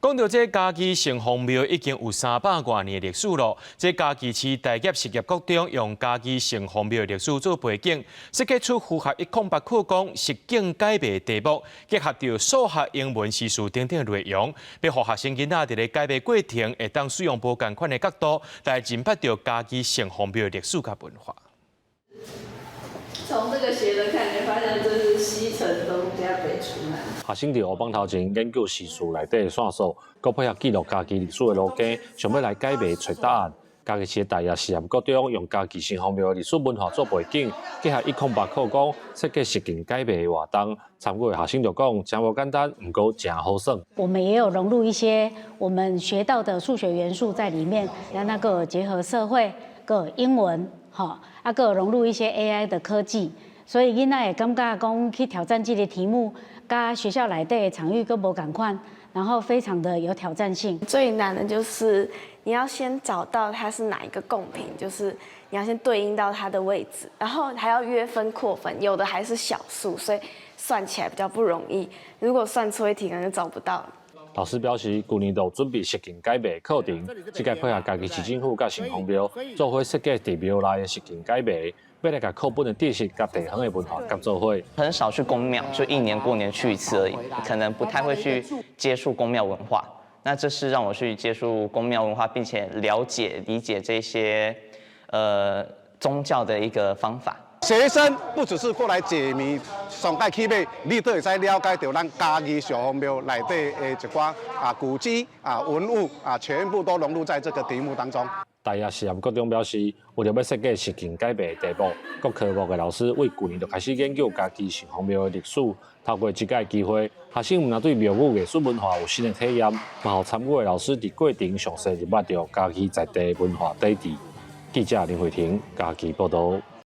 講到這嘉義城隍廟已經有300外年的歷史咯。這嘉義市大業實業國中用嘉義城隍廟的歷史做背景，設計出符合108課綱實境解謎題目，結合著數學、英文、時事等等的內容，欲予學生囡仔佇咧解謎過程會當使用無仝款的角度來認捌著嘉義城隍廟的歷史佮文化。從這個寫的看，你發現這是西城東加北出南。學生佇黑板頭前研究時事內底的線索，閣配合記錄嘉義歷史的路徑，想欲來解謎揣答案。嘉義市的大業實驗國中用嘉義城隍廟的歷史文化做背景，結合108課綱設計實境解謎的活動。參與的學生就講，誠無簡單，毋過誠好耍。我們也有融入一些我們學到的數學元素在裡面，那個結合社會閣英文，吼，啊，閣融入一些 AI 的科技，所以囡仔會感覺講去挑戰這個題目，佮學校內底的場域閣無仝款，然後非常的有挑戰性。最難的就是你要先找到它是哪一個貢品，就是你要先對應到它的位置，然後還要約分擴分，有的還是小數，所以算起來比較不容易。如果算錯一題，可能就找不到。老師表示，舊年度準備實境解謎課程，這屆配合嘉義市政府佮城隍廟做伙設計佇廟內的實境解謎，欲來共課本的知識佮地方的文化結做伙。很少去宮廟，就一年過年去一次而已，可能不太會去接觸宮廟文化。那這是讓我去接觸宮廟文化，並且了解理解這些宗教的一個方法。學生不只是過來解謎，上蓋起碼你都會使了解著咱嘉義城隍廟內底的一寡古蹟啊文物啊，全部都融入在這個題目當中。大業實驗國中表示，為著欲設計實境解謎題目，各科目的老師為舊年就開始研究嘉義城隍廟的歷史。透過這個機會，學生毋但對廟宇藝術文化有新的體驗，嘛予參與的老師佇過程詳細認捌著嘉義在地文化底蘊。記者林慧婷嘉義報導。